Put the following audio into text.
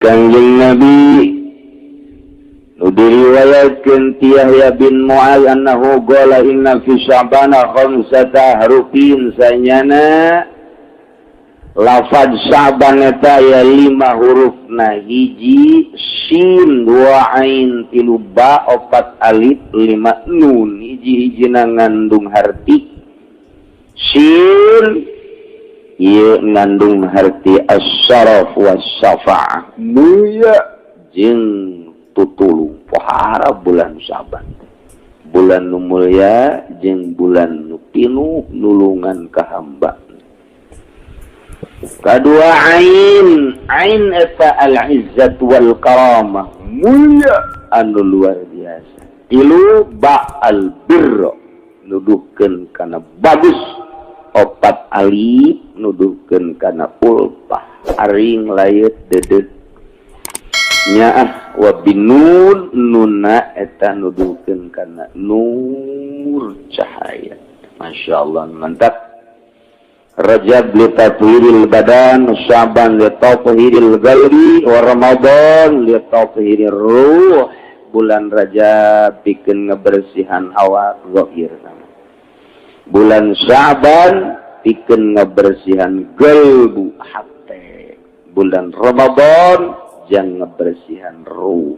Kangjeng Nabi nu diriwayatkeun ti Yahya bin Mu'adz annahu qala inna fi Sya'bana khamsata ahrufin, sanyana lafaz Sya'ban eta aya lima hurufna: hiji sin, dua ain, tilu ba, opat alif, lima nun. Hiji-hijina ngandung harti. Sin ieu ngandung harti as-syaraf was-syafa'ah, mulia jeung tutulung. Pohara bulan Syaban, bulan nu mulia jeung bulan nu pinuh nulungan ka hamba. Kadua ain. Ain eta al-izzat wal karamah, mulia anu luar biasa. Tilu ba, al birra, nuduhkeun kana bagus. Opat alif nuduhkeun kana ulfah, aring layet dedet nyaah. Wa binun, nunna eta nuduhkeun kana nur, cahaya. Masya Allah, mantap. Rajab li tathhiril badan, Syaban li tathhiril qalbi, wa Ramadan li tathhirir ruh. Bulan Rajab pikeun ngebersihan awak zahir, bulan Syaban pikeun ngebersihan gelbu hate, bulan Ramadan jang ngebersihan ruh.